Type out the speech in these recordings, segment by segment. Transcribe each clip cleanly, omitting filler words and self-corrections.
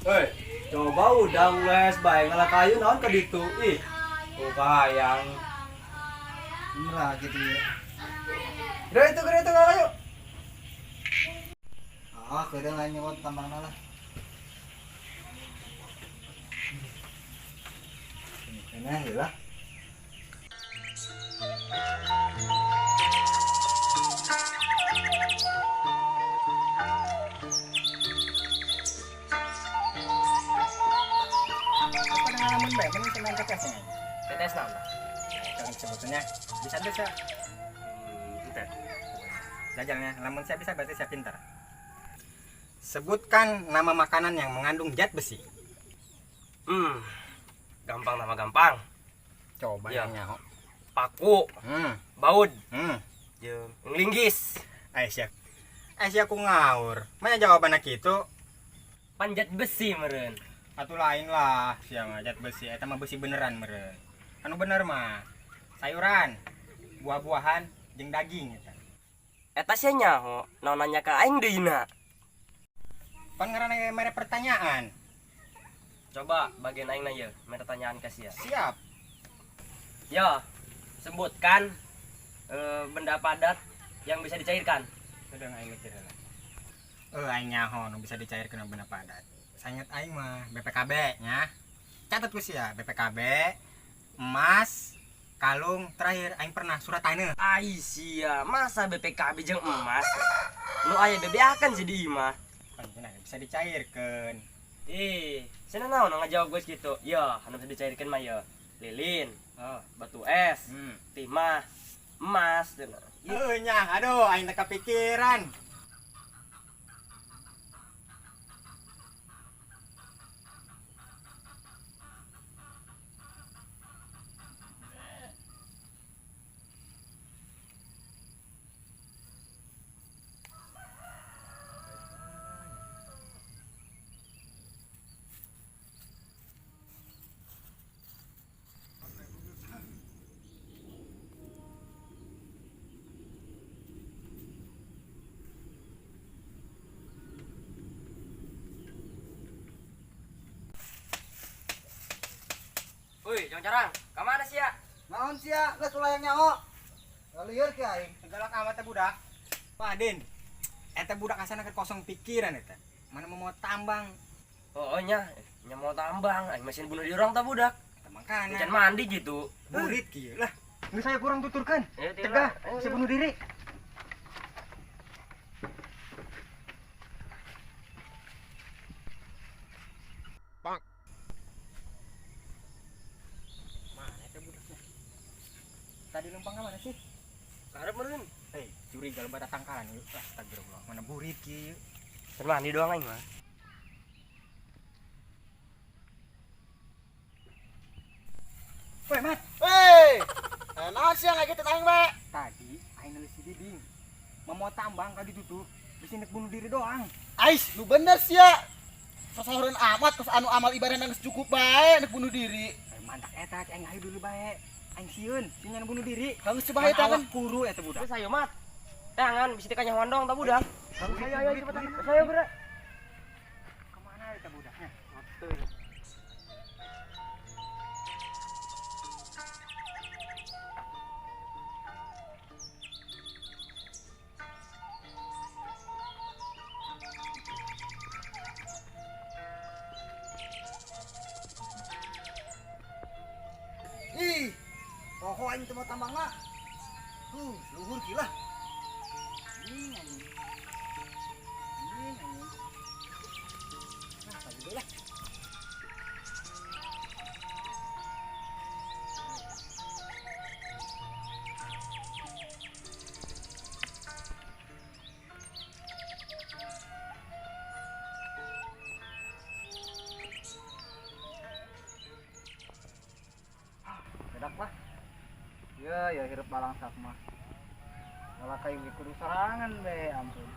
Hei, coba udah les bae ngalah kayu naon ka ditu. Ih, tuh kahayang. Inilah gitu ya. Udah itu, udah itu ngalah kayu. Ah, kadang lain nyebut tambangna lah. Ini lah. Apa ngalamin bae mun main TTS nya? TTS naon? Jangan sebetulnya bisa bisa. Pintar. Jajalnya, lamun saya bisa berarti saya pintar. Sebutkan nama makanan yang mengandung zat besi. Gampang nama gampang. Coba Ya. yang nyaho. Paku, baud, jeung linggis. Aisyah. Aisyah aku ngawur. Mana jawabannya gitu? Panjat besi meureun. Atuh lain lah, sia mah zat besi eta mah besi beneran meureun. Anu bener mah sayuran, buah-buahan jeung daging eta. Eta sia nyaho, naon nanya ka aing deui na. Pan ngaranna ge mere pertanyaan. Coba bagian aing na ieu, mere pertanyaan ka sia. Siap. Yo, sebutkan benda padat yang bisa dicairkan. Udah aing mikir lah. Aing nyaho nu bisa dicairkan benda padat. Sangat aing mah BPKB nya. Catat ku sia BPKB, emas, kalung, terakhir aing pernah surat tanah. Ai sia, masa BPKB jeung emas? Nu aya bebeakan sih di imah. Pan cenah bisa dicairkan. Ih, cenah naon ngajawab geus kitu? Yo, anu bisa dicairkan mah yo. Lilin, batu es, timah, emas, cenah. Heuh nya, aduh aing teh kepikiran. Woi, jangan carang. Ka mana sia? Naon sia, geus ulah yang nyaho. Lieur ki aing. Galak amat teh budak. Pak Din, eta budak asana keur kosong pikiran eta. Mana mau tambang. Oh, nya, nya mau tambang, aing mesin bunuh diri orang tah budak. Eta mangkana. Encan mandi gitu. Burit kieu lah. Geus saya kurang tuturkan. Cegah, Cegah, bisa bunuh diri. Bang. Mana eta budaknya? Tadi numpang ka mana sih? Karep meureun. Curiga loba tatangkalan yuk. Astagfirullah, mana burit kieu. Can mandi doang aing mah. Woi, Mat. Woi. Naon sia ngagetin aing bae? Tadi aing nulis si Diding. Mau tambang ka ditu tuh. Bisa nek bunuh diri doang. Ais, lu bener sia. Sasahureun amat kos anu amal ibadah geus cukup bae nek bunuh diri. Mantak eta aing hayu dulu bae. Aing sieun, sieun bunuh diri. Geus bae tangan. Kuru eta budak. Geus ayo, Mat. Tangan bisa dikanyahoan dong tah budak. Ayo ayo cepetan. Geus ayo, Bro. Kemana eta budaknya? Ih, pokok aing teu mau tambangna. Luhur gila. Anjing, anjing. Anjing, anjing. Nah, pagi dulu lah. Bedak lah. Ya, ya hirup balangsak mah. Kalau kayu kudu sorangan be, ampun.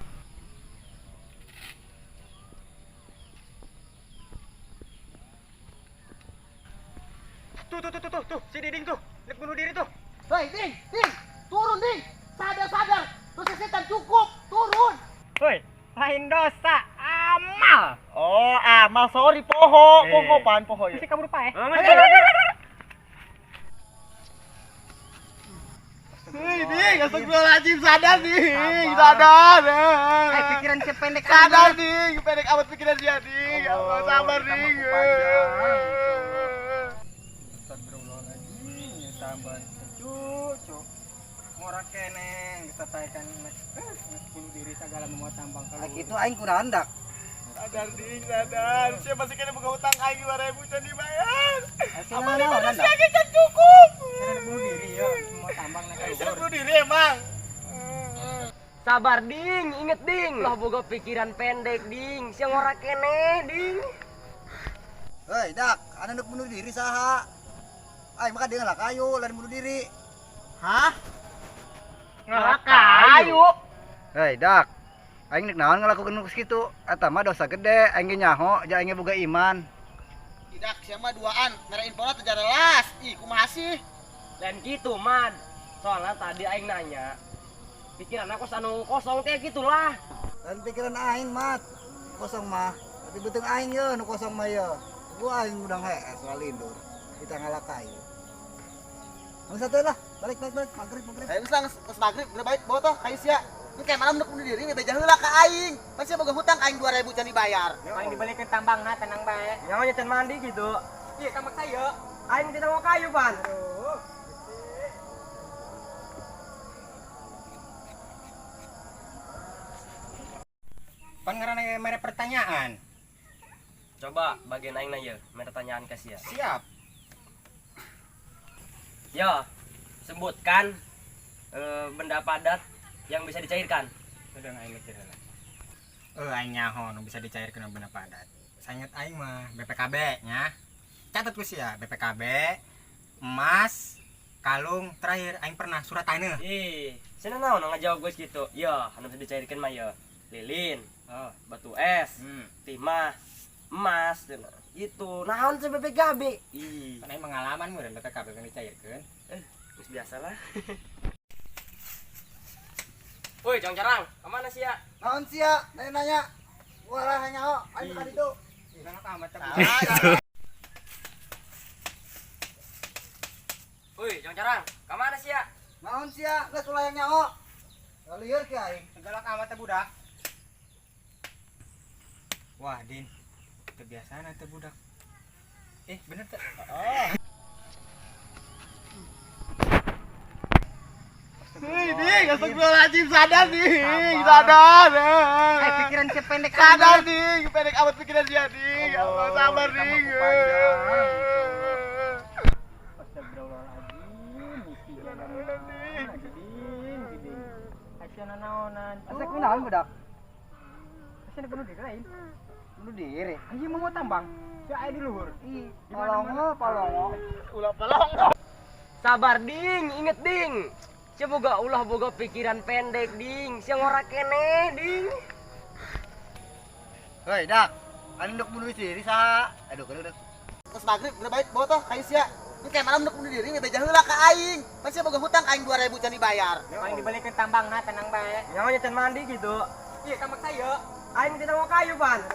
Tuh, tuh, tuh, tuh, tuh, tuh, si Diding tuh, nek bunuh diri tuh. Hei, Ding, Ding, turun Ding. Sadar, sadar. Dosa setan cukup, turun. Woi, lain dosa, amal. Amal. Oh, amal sorry poho, poho pan poho ya. Sih kabur paeh. Ini astagfirullahaladzim, sadar nih, sadar. Pikiran si pendek sadar nih, pendek amat pikiran dia nih. Allah sabar nih. Astagfirullahaladzim, sabar. Cucu. Ngora kene geus tataikan bunuh diri segala mau tambang kalau. Kitu aing kunaon dak? Sadar ding, sadar. Siapa sih kena buka hutang aing 2000 can dibayar. Apa manusia ge can cukup. Bunuh diri ya, mau tambang naik Saya bunuh diri emang. Sabar ding, inget ding. Lah boga pikiran pendek ding, siang ora kene ding. Hei, dak, anu nuk bunuh diri saha? Aing mah dia ngalak kayu, lain bunuh diri. Hah? Ngalak kayu. Hei, dak. Aing nek naon ngalakukeun nu kitu? Eta mah dosa gede, aing ge nyaho, ja aing ge boga iman. Tidak, siapa duaan, mere infona teu jelas. Ih, kumaha sih? Lain gitu, Man. Soalnya tadi aing nanya, pikiran aku anu kosong kayak gitulah. Lain pikiran aing, Mat. Kosong mah. Tapi beuteung aing ye nu kosong mah ye. Gua aing udang hees lindur. Kita ngalak kayu. Bang satu lah, balik balik balik, maghrib maghrib. Ayo geus geus maghrib, udah baik bawa toh kayu sia. Ini kayak malam nuk bunuh diri ngebeja heula ka aing. Pan sia boga hutang aing 2000 can dibayar. Aing dibalikeun tambangna tenang bae. Nyawa nyetan mandi gitu. Iya, tambang saya. Aing tidak mau kayu, Pan. Pan ngaranna mere pertanyaan. Coba bagian aing na ye, mere pertanyaan ka sia. Siap. Yo, sebutkan benda padat yang bisa dicairkan. Udah aing mikir heula. Aing nyaho nu bisa dicairkeun benda padat. Sainget aing mah BPKB nya. Catat ku sia BPKB, emas, kalung, terakhir aing pernah surat tanah. Ih, cenah naon ngajawab geus kitu? Yo, anu bisa dicairkeun mah ye. Lilin, batu es, timah, emas, cenah. Gitu. Naon sih BPKB? Ih, Kan aing pengalaman meureun BPKB kan dicairkeun. Geus biasa lah. Woi, Jong Carang, kemana sih ya? Naon sia? Nanya-nanya. Gua lah nyaho, aing ka ditu. Galak amat teh. Woi, Jong Carang, kemana sih ya? Naon sia? Geus ulah yang nyaho. Lieur ki aing. Galak amat teh budak. Wah, Din. Kebiasaan teh budak. Bener teh. Ini astagfirullahaladzim, sadar nih, sadar. Pikiran si pendek sadar nih, pendek amat pikiran dia nih. Allah sabar nih. Astagfirullahaladzim, misi jalan ding, ding. Asyana naonan. Asa kunaon budak? Asyana bunuh diri lain. Bunuh diri. Ayo mau tambang. Si aya di luhur. Ih, palongo, palongo. Ulah pelong. Sabar ding, inget ding. Sia boga ulah boga pikiran pendek ding, sia ngora kene ding. Hei, dak. Anu nduk bunuh diri saha? Aduh, kudu dak. Geus maghrib, udah baik bawa toh kayu sia. Ini kayak malam nuk bunuh diri ngebeja heula ka aing. Pan sia boga hutang aing 2000 can dibayar. Aing dibalikeun tambangna tenang bae. Nyawa nyetan mandi gitu. Iya, tambang saya. Aing tidak mau kayu, Pan.